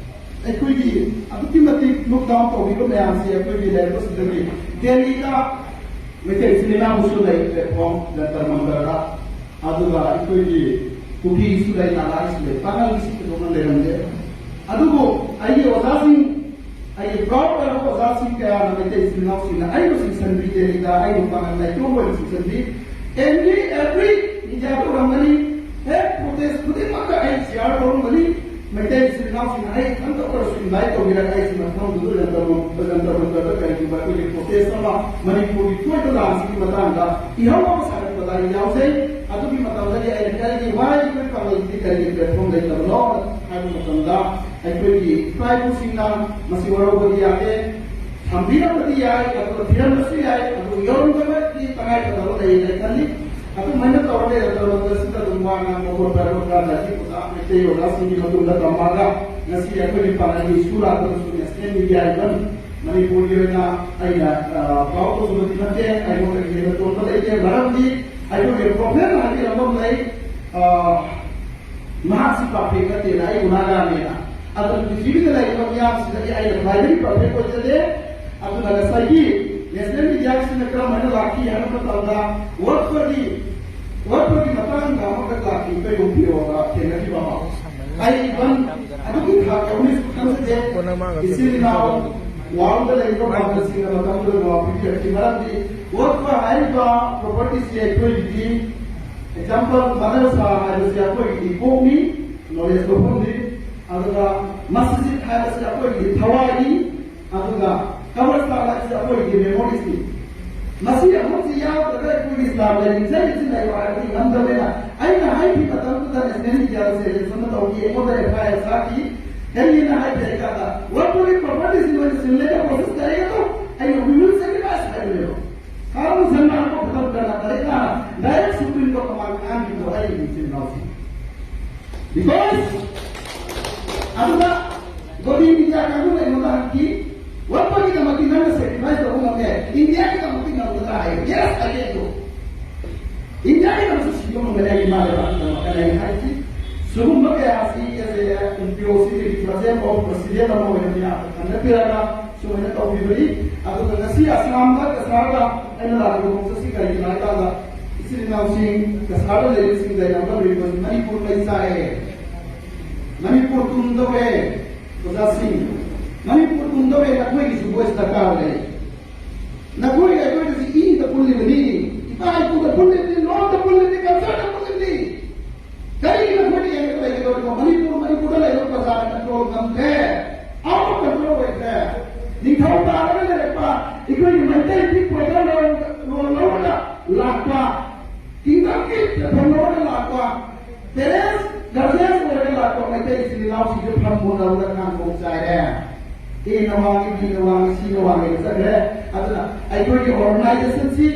ꯑꯩꯈꯣꯏꯒꯤ ꯑꯗꯨꯛꯀꯤ ꯃꯇꯤꯛ ꯂꯨꯛ ꯗꯥꯎꯟ ꯇꯧꯕꯤꯕ ꯃꯌꯥꯝꯁꯤ ꯑꯩꯈꯣꯏꯒꯤ ꯂꯩꯔꯛꯄꯁꯤꯗꯒꯤ ꯗꯦꯜꯂꯤꯗ ꯃꯩꯇꯩ ꯏꯆꯤꯜ ꯏꯅꯥꯎꯁꯨ ꯂꯩ, ꯄ꯭ꯂꯦꯠꯐꯣꯝ ꯖꯟꯇꯔ ꯃꯟꯇꯔꯗ, ꯑꯗꯨꯒ ꯑꯩꯈꯣꯏꯒꯤ ꯀꯨꯀꯤꯁꯨ ꯂꯩ, ꯅꯥꯒꯥꯒꯤꯁꯨ ꯂꯩ, ꯄꯥꯉꯜꯒꯤꯁꯤ ꯊꯣꯏꯗꯣꯛꯅ ꯂꯩꯔꯝꯗꯦ꯫ ꯑꯗꯨꯕꯨ ꯑꯩꯒꯤ ꯑꯣꯖꯥꯁꯤꯡ, ꯑꯩꯒꯤ ꯄ꯭ꯔꯥꯎꯗ ꯑꯣꯏꯔꯕ ꯑꯣꯖꯥꯁꯤꯡ ꯀꯌꯥꯅ ꯃꯩꯇꯩ ꯏꯆꯤꯜ ꯏꯅꯥꯎꯁꯤꯡꯅ ꯑꯩꯕꯨ ꯆꯤꯡꯁꯤꯟꯕꯤꯗꯦ, ꯂꯤꯗ ꯑꯩꯕꯨ ꯄꯥꯉꯜ ꯅꯥꯏꯇꯣꯝ ꯑꯣꯏꯅ ꯆꯤꯡꯁꯤꯟꯕꯤ꯫ ꯑꯦꯟ ꯕꯤ ꯑꯦꯚ꯭ꯔꯤ ꯏꯟꯗꯤꯌꯥꯗ ꯑꯣꯏꯔꯝꯒꯅꯤ, ꯍꯦꯛ ꯄ꯭ꯔꯣꯇꯦꯁ ꯈꯨꯗꯤꯡꯃꯛꯇ ꯑꯩ ꯁꯤꯌꯥꯔ ꯇꯧꯔꯝꯒꯅꯤ꯫ ꯃꯩꯇꯩ ꯏꯆꯤꯜ ꯏꯅꯥꯎꯁꯤꯡꯅ ꯑꯩ ꯏꯊꯟꯇ ꯑꯣꯏꯔꯁꯨ ꯏꯟꯚꯥꯏꯠ ꯇꯧꯕꯤꯔꯒ ꯑꯩꯁꯨ ꯃꯐꯝꯗꯨꯗ ꯖꯟꯇꯔ ꯃꯟ-, ꯖꯟꯇꯔ ꯃꯟꯇꯔꯗ ꯀꯔꯤꯒꯨꯝꯕ ꯑꯩꯈꯣꯏꯒꯤ ꯄ꯭ꯔꯣꯇꯦꯁ ꯑꯃ ꯃꯅꯤꯄꯨꯔꯒꯤ ꯊꯣꯛꯏꯕ ꯂꯥꯟꯁꯤꯒꯤ ꯃꯇꯥꯡꯗ ꯏꯍꯧ ꯑꯃ ꯁꯥꯒꯠꯄꯗ ꯑꯩ ꯌꯥꯎꯖꯩ꯫ ꯑꯗꯨꯒꯤ ꯃꯇꯝꯗꯗꯤ ꯑꯩꯅ ꯀꯔꯤꯒꯤ ꯋꯥꯍꯩ ꯑꯩꯈꯣꯏ ꯄꯥꯡꯒꯜꯁꯤꯗꯤ ꯀꯔꯤꯒꯤ ꯄ꯭ꯂꯦꯠꯐꯣꯝ ꯂꯩꯇꯕꯅꯣ ꯍꯥꯏꯕ ꯃꯇꯝꯗ ꯑꯩꯈꯣꯏꯒꯤ ꯏꯄꯥ ꯏꯄꯨꯁꯤꯡꯅ ꯃꯁꯤ ꯋꯥꯔꯧꯕꯗꯤ ꯌꯥꯗꯦ, ꯊꯝꯕꯤꯔꯝꯕꯗꯤ ꯌꯥꯏ, ꯑꯗꯨꯒ ꯊꯤꯔꯝꯕꯁꯨ ꯌꯥꯏ, ꯑꯗꯨ ꯌꯧꯔꯝꯗꯕꯒꯤ ꯇꯉꯥꯏꯐꯗꯕ ꯂꯩ ꯍꯥꯏꯅ ꯈꯜꯂꯤ꯫ ꯑꯗꯨꯃꯥꯏꯅ ꯇꯧꯔꯒ ꯂꯩꯔꯝꯗꯕ ꯃꯇꯝꯁꯤꯗ ꯑꯗꯨꯝ ꯋꯥ ꯉꯥꯡꯕ ꯈꯣꯠꯄ ꯍꯥꯏꯕ ꯀꯥꯟꯗ ꯑꯩꯈꯣꯏ ꯑꯣꯖꯥ, ꯃꯩꯇꯩ ꯑꯣꯖꯥꯁꯤꯡꯒꯤ ꯃꯇꯨꯡꯗ ꯇꯝꯃꯒ ꯉꯁꯤ ꯑꯩꯈꯣꯏꯒꯤ ꯄꯥꯡꯒꯜꯒꯤ ꯏꯁꯨ ꯂꯥꯛꯄꯗꯁꯨ ꯅꯦꯁꯅꯦꯜ ꯃꯤꯗꯤꯌꯥ ꯏꯚꯟ ꯃꯅꯤꯄꯨꯔꯒꯤ ꯑꯣꯏꯅ ꯑꯩꯅ, ꯑ, ꯄ꯭ꯔꯥꯎꯗ ꯇꯧꯖꯕꯗꯤ ꯅꯠꯇꯦ, ꯑꯩꯉꯣꯟꯗꯒꯤ ꯍꯦꯟꯅ ꯇꯣꯟꯕ ꯂꯩꯇꯦ꯫ ꯃꯔꯝꯗꯤ ꯑꯩꯈꯣꯏꯒꯤ ꯄ꯭ꯔꯣꯐꯦꯠꯅ ꯍꯥꯏꯕꯤꯔꯝꯕ ꯑꯃ ꯂꯩ, ꯑ, ꯃꯍꯥꯛꯁꯤ ꯄꯔꯐꯦꯛ ꯅꯠꯇꯦꯅ, ꯑꯩꯕꯨ ꯅꯥꯒꯥꯅꯦꯅ꯫ ꯑꯗꯨꯅ ꯄ꯭ꯔꯤꯊꯤꯕꯤꯗ ꯂꯩꯔꯤꯕ ꯃꯤꯌꯥꯝꯁꯤꯗꯗꯤ ꯑꯩꯅ ꯈ꯭ꯋꯥꯏꯗꯒꯤ ꯄꯔꯐꯦꯛ ꯑꯣꯏꯖꯗꯦ꯫ ꯑꯗꯨꯅ ꯉꯁꯥꯏꯒꯤ ꯅꯦꯁꯅꯦꯜ ꯃꯤꯗꯤꯌꯥꯁꯤꯅ ꯀꯔꯝꯍꯥꯏꯅ ꯂꯥꯛꯈꯤ ꯍꯥꯏꯕ ꯃꯇꯝꯗ, ꯋꯥꯔꯗ ꯐꯣꯔꯒꯤ ꯋꯥꯔꯗ ꯐꯣꯔꯒꯤ ꯃꯇꯥꯡꯗ ꯑꯃꯈꯛ ꯂꯥꯛꯈꯤ, ꯀꯩꯒꯨꯝ ꯄꯤꯔꯛꯑꯣ ꯊꯦꯡꯅꯈꯤꯕ ꯑꯃ꯫ ꯑꯩ ꯏꯚꯟ ꯑꯗꯨꯒꯤ ꯊꯥꯛ ꯌꯧꯅꯤꯁꯨ ꯈꯪꯖꯗꯦ꯫ ꯏꯆꯤꯜ ꯏꯅꯥꯎ ꯋꯥꯔꯜꯗ ꯂꯩꯔꯤꯕ ꯄꯥꯡꯒꯜꯁꯤꯡꯅ ꯃꯇꯝꯗꯨꯗ ꯖꯋꯥꯕ ꯄꯤꯕꯤꯔꯛꯈꯤ꯫ ꯃꯔꯝꯗꯤ ꯋꯥꯔꯗ ꯐꯣꯔ ꯍꯥꯏꯔꯤꯕ ꯄ꯭ꯔꯣꯄꯔꯇꯤꯁꯤ ꯑꯩꯈꯣꯏꯒꯤꯗꯤ, ꯑꯦꯛꯖꯥꯝꯄꯜ, ꯃꯗꯔꯁꯥ ꯍꯥꯏꯕꯁꯤ ꯑꯩꯈꯣꯏꯒꯤꯗꯤ ꯀꯣꯛꯅꯤ, ꯅꯣꯂꯦꯖ ꯂꯧꯐꯝꯅꯤ꯫ ꯑꯗꯨꯒ ꯃꯁꯖꯤꯗ ꯍꯥꯏꯕꯁꯤ ꯑꯩꯈꯣꯏꯒꯤꯗꯤ ꯊꯋꯥꯏꯅꯤ꯫ ꯑꯗꯨꯒ ꯀꯕꯔꯁꯇꯥꯟ ꯍꯥꯏꯕꯁꯤ ꯑꯩꯈꯣꯏꯒꯤꯗꯤ ꯃꯦꯃꯣꯔꯤꯁꯅꯤ꯫ ꯃꯁꯤ ꯑꯍꯨꯝꯁꯤ ꯌꯥꯎꯗ꯭ꯔꯒ ꯑꯩꯈꯣꯏꯒꯤ ꯏꯁꯂꯥꯝ ꯂꯥꯏꯅꯤꯡ ꯆꯠꯂꯤꯁꯤ ꯂꯩꯌꯣ ꯍꯥꯏꯕꯗꯤ ꯉꯝꯗꯕꯅꯤꯅ, ꯑꯩꯅ ꯍꯥꯏꯈꯤ ꯃꯇꯝꯗꯨꯗ ꯅꯦꯁꯅꯦꯜ ꯃꯤꯗꯤꯌꯥꯗ ꯁꯦꯂꯦꯛꯁꯟ ꯇꯧꯈꯤ, ꯑꯩꯉꯣꯟꯗ ꯑꯦꯐ ꯑꯥꯏ ꯑꯥꯔ ꯆꯥꯈꯤ꯫ ꯀꯔꯤꯒꯤꯅꯣ ꯍꯥꯏꯕ ꯀꯥꯟꯗ ꯋꯥꯔꯗ ꯐꯣꯔꯒꯤ ꯄ꯭ꯔꯣꯄꯔꯇꯤꯁꯤ ꯅꯣꯏꯅ ꯁꯤꯜꯂꯦꯅ ꯄ꯭ꯔꯣꯁꯦꯁ ꯇꯧꯔꯦ ꯑꯗꯣ ꯑꯩꯅ ꯋꯤ ꯋꯤꯜ ꯁꯦꯀ꯭ꯔꯤꯐꯥꯏꯁ ꯍꯥꯏꯕꯅꯦꯕ꯫ ꯀꯔꯝ ꯁꯟꯅ ꯑꯃꯨꯛ ꯈꯨꯗꯝ ꯀꯟꯅ ꯇꯔꯦꯠꯅ ꯗꯥꯏꯔꯦꯛ ꯁꯨꯄ꯭ꯔꯤꯝ ꯀꯣꯔꯠ ꯃꯃꯥꯡꯗ ꯉꯥꯡꯈꯤꯕꯗꯣ ꯑꯩꯒꯤ ꯏꯆꯤꯟ ꯏꯅꯥꯎꯁꯤꯡ꯫ Because ꯑꯗꯨꯗ ꯒꯣꯗꯤ ꯃꯤꯗꯤꯌꯥ ꯀꯥꯡꯕꯨꯅ ꯑꯩꯉꯣꯟꯗ ꯍꯪꯈꯤ, "ꯋꯥꯠꯄꯒꯤꯗꯃꯛꯇꯤ ꯅꯪꯅ ꯁꯦꯀ꯭ꯔꯤꯐꯥꯏꯁ ꯇꯧꯕ ꯉꯝꯃꯦ, ꯏꯟꯗꯤꯌꯥꯒꯤꯗꯃꯛꯇꯤ ꯉꯝꯒꯗ꯭ꯔꯥ?" ꯍꯥꯏ꯫ "Yes, I can do." ꯏꯟꯗꯤꯌꯥꯒꯤꯗꯃꯛꯇ ꯁꯤꯕ ꯉꯝꯒꯅꯤ ꯑꯩꯒꯤ ꯏꯃꯥ ꯂꯩꯕꯥꯛꯀꯤꯗꯃꯛꯇ ꯑꯩꯅ ꯍꯥꯏꯈꯤ꯫ ꯁꯤꯒꯨꯝꯕ ꯀꯌꯥ ꯑꯁꯤ ꯑꯦꯁ ꯑꯦ ꯑꯦꯟ ꯄꯤ ꯑꯣ ꯁꯤꯒꯤ ꯔꯤꯄ꯭ꯔꯖꯦꯟ ꯑꯣꯐ ꯄ꯭ꯔꯁꯤꯗꯦꯟ ꯑꯃ ꯑꯣꯏꯅ ꯃꯌꯥꯝꯗ ꯈꯟꯅꯕꯤꯔꯒ ꯁꯨꯃꯥꯏꯅ ꯇꯧꯕꯤꯕꯅꯤ꯫ ꯑꯗꯨꯒ ꯉꯁꯤ ꯑꯁꯥꯝꯗ ꯀꯁꯥꯔꯗ ꯑꯩꯅ ꯂꯥꯛꯂꯤꯕ ꯈꯣꯡꯆꯠꯁꯤ ꯀꯔꯤꯒꯤꯅꯣ ꯍꯥꯏ ꯀꯥꯟꯗ, ꯏꯆꯤꯜ ꯏꯅꯥꯎꯁꯤꯡ ꯀꯁꯥꯔꯗ ꯂꯩꯔꯤꯕꯁꯤꯡꯗ ꯌꯥꯝꯅ ꯂꯩꯕ ꯃꯅꯤꯄꯨꯔ ꯃꯩ ꯆꯥꯛꯑꯦ, ꯃꯅꯤꯄꯨꯔ ꯇꯨꯝꯗꯧꯔꯦ꯫ ꯑꯣꯖꯥꯁꯤꯡ, ꯃꯅꯤꯄꯨꯔ ꯇꯨꯝꯗꯧꯔꯦ, ꯅꯈꯣꯏꯒꯤꯁꯨ ꯚꯣꯏꯁ ꯗꯔꯀꯥꯔ ꯂꯩ꯫ ꯅꯈꯣꯏꯒ ꯑꯩꯈꯣꯏꯒꯁꯤ ꯏꯗ ꯄꯨꯜꯂꯤꯕꯅꯤ, ꯏꯄꯥ ꯏꯄꯨꯗ ꯄꯨꯜꯂꯤꯕꯅꯤ, ꯂꯣꯟꯗ ꯄꯨꯜꯂꯤꯕꯅꯤ, ꯀꯜꯆꯔꯗ ꯄꯨꯜꯂꯤꯕꯅꯤ꯫ ꯀꯔꯤꯒꯤꯅꯣ ꯑꯩꯈꯣꯏꯅ ꯌꯦꯡꯉꯒ ꯂꯩꯒꯗꯧꯔꯤꯕꯣ? ꯃꯅꯤꯄꯨꯔ, ꯃꯅꯤꯄꯨꯔꯗ ꯂꯩꯔꯤꯕ ꯄ꯭ꯔꯖꯥꯅ ꯀꯟꯇ꯭ꯔꯣꯜ ꯉꯝꯗ꯭ꯔꯦ, ꯑꯥꯎꯠ ꯑꯣꯐ ꯀꯟꯇ꯭ꯔꯣꯜ ꯑꯣꯏꯈ꯭ꯔꯦ꯫ ꯅꯤꯡꯊꯧ ꯇꯥꯔꯒ ꯂꯩꯔꯛꯄ ꯑꯩꯈꯣꯏꯒꯤ ꯃꯩꯇꯩ ꯄꯤꯛꯄꯗ ꯂꯣꯟ ꯂꯧꯔꯒ ꯂꯥꯛꯄ, ꯀꯤꯡꯗꯝꯒꯤ ꯄ꯭ꯂꯦꯠꯐꯣꯝ ꯂꯧꯔꯒ ꯂꯥꯛꯄ, ꯄꯦꯔꯦꯟꯁ ꯒꯥꯔꯖꯤꯌꯟꯁ ꯑꯣꯏꯔꯒ ꯂꯥꯛꯄ ꯃꯩꯇꯩ ꯏꯆꯤꯜ ꯏꯅꯥꯎꯁꯤꯡꯁꯦ ꯐꯝ ꯃꯨꯟꯅꯕꯗ ꯀꯥꯡꯈꯣꯡ ꯆꯥꯏꯔꯦ꯫ ꯑꯦꯅ ꯋꯥꯡꯉꯤ, ꯕꯤꯅ ꯋꯥꯡꯉꯤ, ꯁꯤꯅ ꯋꯥꯡꯉꯤ ꯆꯠꯈ꯭ꯔꯦ꯫ ꯑꯗꯨꯅ ꯑꯩꯈꯣꯏꯒꯤ ꯑꯣꯔꯒꯅꯥꯏꯖꯦꯁꯟꯁꯤ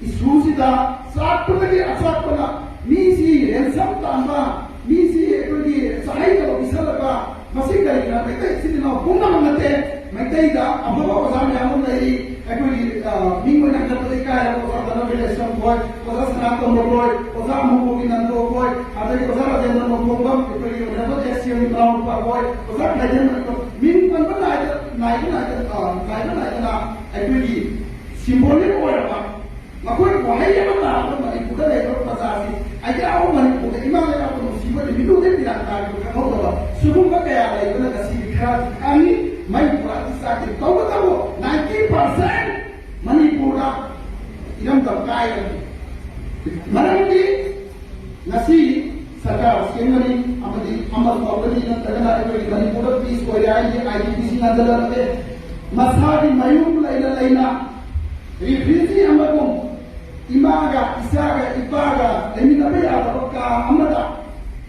ꯏꯁꯨꯁꯤꯗ ꯆꯥꯛꯄꯗꯒꯤ ꯑꯆꯥꯛꯄꯅ ꯃꯤꯁꯤ ꯔꯦꯟꯁꯝ ꯇꯥꯟꯕ, ꯃꯤꯁꯤ ꯑꯩꯈꯣꯏꯒꯤ ꯆꯍꯩꯗꯕ ꯄꯤꯁꯜꯂꯒ, ꯃꯁꯤ ꯀꯔꯤꯒꯤꯅꯣ? ꯃꯩꯇꯩ ꯏꯆꯤꯜ ꯏꯅꯥꯎ ꯄꯨꯝꯅꯃꯛ ꯅꯠꯇꯦ, ꯃꯩꯇꯩꯗ ꯑꯐꯕ ꯑꯣꯖꯥ ꯃꯌꯥꯝ ꯑꯃ ꯂꯩꯔꯤ, ꯑꯩꯈꯣꯏꯒꯤ, ꯑ, ꯃꯤꯡ ꯑꯣꯏꯅ ꯍꯟꯗꯛꯇ ꯏꯀꯥꯏꯔꯕ ꯑꯣꯖꯥ ꯙꯅꯕꯤꯔ ꯂꯩꯁ꯭ꯔꯝ ꯈꯣꯏ, ꯑꯣꯖꯥ ꯁꯅꯥꯇꯣꯝꯕ ꯈꯣꯏ, ꯑꯣꯖꯥ ꯃꯨꯡꯒꯣꯒꯤ ꯅꯟꯗꯣ ꯈꯣꯏ, ꯑꯗꯒꯤ ꯑꯣꯖꯥ ꯔꯥꯖꯦꯟꯗ꯭ꯔ ꯅꯣꯡꯊꯣꯡꯕꯝ, ꯑꯩꯈꯣꯏꯒꯤ ꯑꯣꯅꯔꯦꯕꯜ ꯑꯦꯁ ꯁꯤ ꯑꯦꯝꯒꯤ ꯃꯅꯥꯎꯅꯨꯄꯥ ꯈꯣꯏ, ꯑꯣꯖꯥ ꯈꯥꯏꯗꯦꯟ ꯈꯣꯏ, ꯃꯤꯡ ꯄꯟꯕ ꯅꯥꯏꯗ-, ꯅꯥꯏꯕ ꯅꯥꯏꯗꯅ, ꯑ, ꯅꯥꯏꯕ ꯅꯥꯏꯗꯅ ꯑꯩꯈꯣꯏꯒꯤ ꯁꯤꯝꯕꯣꯂꯤꯛ ꯑꯣꯏꯔꯕ ꯃꯈꯣꯏ ꯋꯥꯍꯩ ꯑꯃ ꯇꯥꯕꯗ ꯃꯅꯤꯄꯨꯔꯗ ꯂꯩꯔꯤꯕ ꯄ꯭ꯔꯖꯥꯁꯤ ꯑꯌꯥꯝꯕ ꯃꯅꯤꯄꯨꯔꯗ ꯏꯃꯥ ꯂꯩꯕꯥꯛꯄꯨ ꯅꯨꯡꯁꯤꯕ ꯅꯨꯃꯤꯠꯂꯨꯗꯦ ꯄꯤꯔꯥꯡ ꯇꯥꯔꯤꯕ ꯈꯪꯍꯧꯗꯕ ꯁꯤꯒꯨꯝꯕ ꯀꯌꯥ ꯂꯩꯕꯅ ꯉꯁꯤꯗꯤ ꯈꯔꯗꯤ ꯈꯪꯉꯤ꯫ ꯃꯩ ꯄꯨꯔꯥꯗꯤ ꯆꯥꯛꯇꯦ꯫ ꯇꯧꯕꯇꯕꯨ ninety percent ꯃꯅꯤꯄꯨꯔꯗ ꯏꯔꯝꯗꯝ ꯀꯥꯏꯔꯕꯅꯤ꯫ ꯃꯔꯝꯗꯤ ꯉꯁꯤ ꯁꯔꯀꯥꯔ ꯁꯦꯝꯒꯅꯤ ꯑꯃꯗꯤ ꯑꯃ ꯇꯧꯒꯅꯤ ꯅꯠꯇ꯭ꯔꯒꯅ ꯑꯩꯈꯣꯏꯒꯤ ꯃꯅꯤꯄꯨꯔꯗ ꯄꯤꯁ ꯑꯣꯏꯔꯦ ꯍꯥꯏꯔꯗꯤ ꯑꯥꯏ ꯗꯤ ꯄꯤ ꯁꯤ ꯉꯟꯖꯜꯂꯛꯑꯦ꯫ ꯃꯁꯥꯒꯤ ꯃꯌꯨꯝ ꯂꯩꯅ ꯂꯩꯅ ꯔꯤꯐ꯭ꯌꯨꯖꯤ ꯑꯃꯒꯨꯝ ꯏꯃꯥꯒ ꯏꯆꯥꯒ ꯏꯄꯥꯒ ꯂꯩꯃꯤꯟꯅꯕ ꯌꯥꯗꯕ ꯀꯥ ꯑꯃꯗ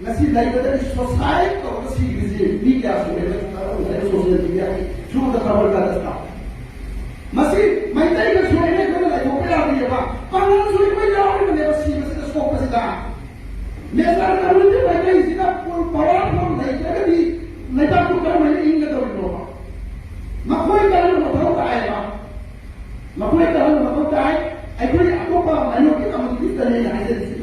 ꯉꯁꯤ ꯂꯩꯕꯗꯒꯤ ꯁꯣꯁꯥꯏꯠ ꯇꯧꯔꯒ ꯁꯤꯈ꯭ꯔꯤꯁꯤ ꯃꯤ ꯀꯌꯥ ꯁꯨꯔꯦ? ꯁꯣꯁꯤꯌꯦꯜ ꯃꯤꯗꯤꯌꯥꯒꯤ ꯊ꯭ꯔꯨꯗ ꯈꯕꯔ ꯀꯥꯗ ꯊꯥꯎ꯫ ꯃꯁꯤ ꯃꯩꯇꯩꯒ ꯁꯣꯏꯅ ꯑꯩꯈꯣꯏꯅ ꯂꯩꯊꯣꯛꯄ ꯌꯥꯗꯦꯕ꯫ ꯄꯥꯡꯒꯜꯁꯨ ꯑꯩꯈꯣꯏ ꯌꯥꯎꯔꯤꯕꯅꯦꯕ ꯁꯤꯕꯁꯤꯗ, ꯁꯣꯛꯄꯁꯤꯗ꯫ ꯃꯦꯖꯣꯔꯤꯇꯤ ꯃꯩꯇꯩꯁꯤꯅ ꯄꯋꯥꯔꯐꯨꯜ ꯂꯩꯇ꯭ꯔꯒꯗꯤ ꯂꯩꯕꯥꯛꯇꯨ ꯀꯔꯝꯍꯥꯏꯅ ꯏꯪꯒꯗꯧꯔꯤꯅꯣꯕ? ꯃꯈꯣꯏ ꯀꯔꯝꯕ ꯃꯊꯧ ꯇꯥꯏꯕ? ꯃꯈꯣꯏ ꯀꯔꯝꯕ ꯃꯊꯧ ꯇꯥꯏ? ꯑꯩꯈꯣꯏ ꯑꯇꯣꯞꯄ ꯃꯥꯏꯅꯣꯔꯤꯇꯤ ꯀꯝꯃꯨꯅꯤꯇꯤꯁꯇꯅꯦ ꯑꯩꯅ ꯍꯥꯏꯖꯔꯤꯁꯦ꯫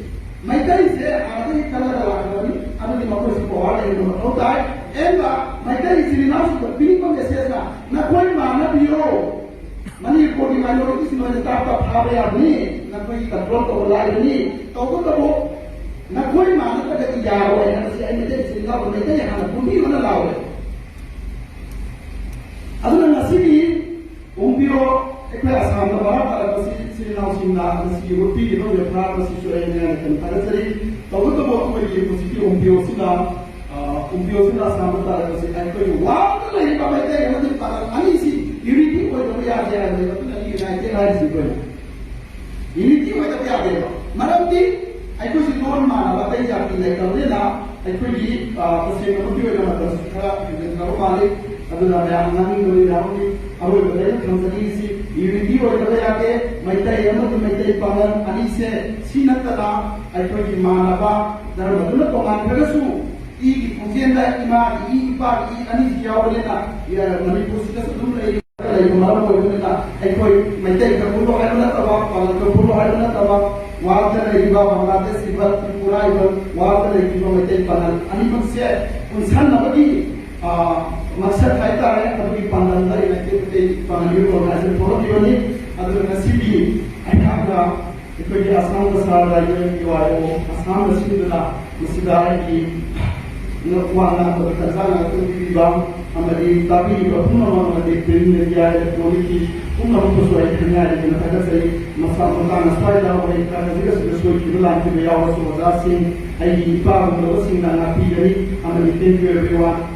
ꯃꯩꯇꯩꯁꯦ ꯑꯥꯗꯒꯤ ꯈꯜꯂꯒ ꯂꯥꯛꯀꯗꯕꯅꯤ, ꯑꯗꯨꯗꯤ ꯃꯈꯣꯏꯁꯨ ꯄꯋꯥꯔ ꯂꯩꯍꯟꯕ ꯃꯊꯧ ꯇꯥꯏ꯫ ꯑꯦꯟꯗ ꯃꯩꯇꯩ ꯏꯆꯤꯜ ꯏꯅꯥꯎꯁꯤꯡꯗ ꯄꯤꯅꯤꯡꯕ ꯃꯦꯁꯦꯖꯅ ꯅꯈꯣꯏ ꯃꯥꯟꯅꯕꯤꯌꯣ꯫ ꯃꯅꯤꯄꯨꯔꯒꯤ ꯃꯥꯏꯅꯣꯔꯤꯇꯤꯁꯤꯡ ꯑꯣꯏꯅ ꯇꯥꯞ ꯇꯥꯞ ꯐꯥꯕ ꯌꯥꯕꯅꯤ, ꯅꯈꯣꯏꯒꯤ ꯀꯟꯇ꯭ꯔꯣꯜ ꯇꯧꯕ ꯂꯥꯏꯕꯅꯤ꯫ ꯇꯧꯕꯇꯕꯨ ꯅꯈꯣꯏ ꯃꯥꯟꯅꯗ꯭ꯔꯒꯗꯤ ꯌꯥꯔꯣꯏ ꯍꯥꯏꯕꯁꯤ ꯑꯩ ꯃꯩꯇꯩ ꯏꯆꯤꯜ ꯏꯅꯥꯎ ꯃꯩꯇꯩ ꯍꯥꯟꯅ ꯄꯨꯟꯕꯤꯌꯨꯅ ꯂꯥꯎꯔꯦ꯫ ꯑꯗꯨꯅ ꯉꯁꯤꯒꯤ ꯑꯣꯡꯕꯤꯌꯣ ꯑꯩꯈꯣꯏ ꯑꯁꯥꯝꯗ ꯚꯥꯔꯥ ꯇꯥꯔꯛꯄꯁꯤ ꯏꯆꯤꯜ ꯏꯅꯥꯎꯁꯤꯡꯅ ꯉꯁꯤꯒꯤ ꯎꯠꯄꯤꯔꯤꯕ ꯕꯦꯕꯥꯔ ꯑꯁꯤꯁꯨ ꯑꯩꯅ ꯌꯥꯝꯅ ꯊꯥꯒꯠꯆꯔꯤ꯫ ꯇꯧꯕꯇꯕꯨ ꯑꯩꯈꯣꯏꯒꯤ ꯍꯧꯖꯤꯛꯀꯤ ꯑꯣꯡꯕꯤꯌꯣꯁꯤꯅ, ꯑ, ꯑꯣꯡꯕꯤꯌꯣꯁꯤꯅ ꯑꯁꯥꯝꯗ ꯇꯥꯔꯛꯄꯁꯤ ꯑꯩꯈꯣꯏꯒꯤ ꯋꯥꯔꯜꯗ ꯂꯩꯔꯤꯕ ꯃꯩꯇꯩ ꯑꯃꯗꯤ ꯄꯥꯉꯜ ꯑꯅꯤꯁꯤ ꯌꯨꯅꯤꯇꯤ ꯑꯣꯏꯗꯕ ꯌꯥꯗꯦ ꯍꯥꯏꯕꯅꯦꯕ꯫ ꯑꯗꯨꯅ ꯌꯨꯅꯥꯏꯇꯦꯠ ꯍꯥꯏꯔꯤꯁꯤ ꯑꯩꯈꯣꯏꯅ ꯌꯨꯅꯤꯇꯤ ꯑꯣꯏꯗꯕ ꯌꯥꯗꯦꯕ꯫ ꯃꯔꯝꯗꯤ ꯑꯩꯈꯣꯏꯁꯤ ꯂꯣꯟ ꯃꯥꯟꯅꯕ ꯑꯇꯩ ꯖꯥꯇꯤ ꯂꯩꯇꯕꯅꯤꯅ ꯑꯩꯈꯣꯏꯒꯤ, ꯑ, ꯇꯁꯦꯡꯅꯃꯛꯀꯤ ꯑꯣꯏꯅ ꯃꯇꯝꯁꯤ ꯈꯔ ꯍꯦꯟꯖꯤꯟꯈ꯭ꯔꯕ ꯃꯥꯜꯂꯤ꯫ ꯑꯗꯨꯅ ꯃꯌꯥꯝ ꯉꯥꯡꯅꯤꯡꯕꯗꯤ ꯌꯥꯎꯔꯝꯃꯤ꯫ ꯑꯔꯣꯏꯕꯗ ꯑꯩꯅ ꯊꯝꯖꯅꯤꯡꯉꯤꯁꯤ ꯌꯨꯅꯤꯇꯤ ꯑꯣꯏꯗꯕ ꯌꯥꯗꯦ꯫ ꯃꯩꯇꯩ ꯑꯃꯗꯤ ꯃꯩꯇꯩ ꯄꯥꯉꯜ ꯑꯅꯤꯁꯦ ꯁꯤ ꯅꯠꯇꯅ ꯑꯩꯈꯣꯏꯒꯤ ꯃꯥꯟꯅꯕ ꯙꯔꯃꯗꯨꯅ ꯇꯣꯉꯥꯟꯈ꯭ꯔꯒꯁꯨ ꯏꯒꯤ ꯈꯣꯡꯖꯦꯜꯗ ꯏꯃꯥꯒꯤ ꯏ, ꯏꯄꯥꯒꯤ ꯏ ꯑꯅꯤꯁꯤ ꯌꯥꯎꯕꯅꯤꯅ, ꯑ, ꯃꯅꯤꯄꯨꯔꯁꯤꯗꯁꯨ ꯑꯗꯨꯝ ꯂꯩꯔꯤ꯫ ꯃꯔꯝ ꯑꯣꯏꯕꯅꯤꯅ ꯑꯩꯈꯣꯏ ꯃꯩꯇꯩ ꯀꯥꯡꯕꯨꯗꯣ ꯍꯥꯏꯕ ꯅꯠꯇꯕ, ꯄꯥꯉꯜ ꯀꯥꯡꯕꯨꯗꯣ ꯍꯥꯏꯕ ꯅꯠꯇꯕ, ꯋꯥꯔꯗ ꯂꯩꯔꯤꯕ ꯕꯪꯒ꯭ꯂꯥꯗꯦꯁ ꯏꯕ ꯇ꯭ꯔꯤꯄꯨꯔꯥ ꯏꯕ ꯋꯥꯔꯗ ꯂꯩꯔꯤꯕ ꯃꯩꯇꯩ ꯄꯥꯉꯜ ꯑꯅꯤꯃꯛꯁꯦ ꯄꯨꯟꯁꯟꯅꯕꯒꯤ, ꯑ, ꯃꯛꯁꯠ ꯍꯥꯏꯇꯥꯔꯦ, ꯑꯗꯨꯒꯤ ꯄꯥꯡꯒꯜꯗ ꯏꯅꯥꯏꯇꯦꯠ ꯃꯩꯇꯩ ꯄꯥꯉꯜ ꯌꯨꯠ ꯑꯣꯔꯒꯅꯥꯏꯖꯦꯁꯟ ꯊꯣꯛꯂꯛꯈꯤꯕꯅꯤ꯫ ꯑꯗꯨꯅ ꯉꯁꯤꯗꯤ ꯑꯩꯍꯥꯛꯅ ꯑꯩꯈꯣꯏꯒꯤ ꯑꯁꯥꯝ ꯀꯁꯥꯔ ꯔꯥꯏꯖ꯭ꯌ ꯌꯨ ꯑꯥꯏ ꯑꯣ ꯑꯁꯥꯝꯅ ꯁꯤꯟꯗꯨꯅ ꯃꯁꯤꯗ ꯑꯩꯒꯤ ꯋꯥ ꯉꯥꯡꯕꯗ ꯇꯟꯖꯥ ꯉꯥꯛꯇ ꯄꯤꯕꯤꯕ ꯑꯃꯗꯤ ꯇꯥꯕꯤꯔꯤꯕ ꯄꯨꯝꯅꯃꯛ ꯑꯃꯗꯤ print media electronicꯀꯤ ꯄꯨꯝꯅꯃꯛꯄꯨꯁꯨ ꯑꯩ ꯊꯥꯒꯠꯆꯔꯤ꯫ ꯃꯁꯥ ꯃꯇꯥꯡ ꯑꯁ꯭ꯋꯥꯏꯗ ꯑꯩꯈꯣꯏ ꯈꯔ ꯈꯖꯤꯛ ꯑꯁꯤꯗ ꯁꯣꯏꯈꯤꯕ ꯂꯥꯟꯈꯤꯕ ꯌꯥꯎꯔꯁꯨ ꯑꯣꯖꯥꯁꯤꯡ, ꯑꯩꯒꯤ ꯏꯄꯥꯒꯨꯝꯂꯕꯁꯤꯡꯅ ꯉꯥꯛꯄꯤꯒꯅꯤ ꯑꯃꯗꯤ thank you everyone꯫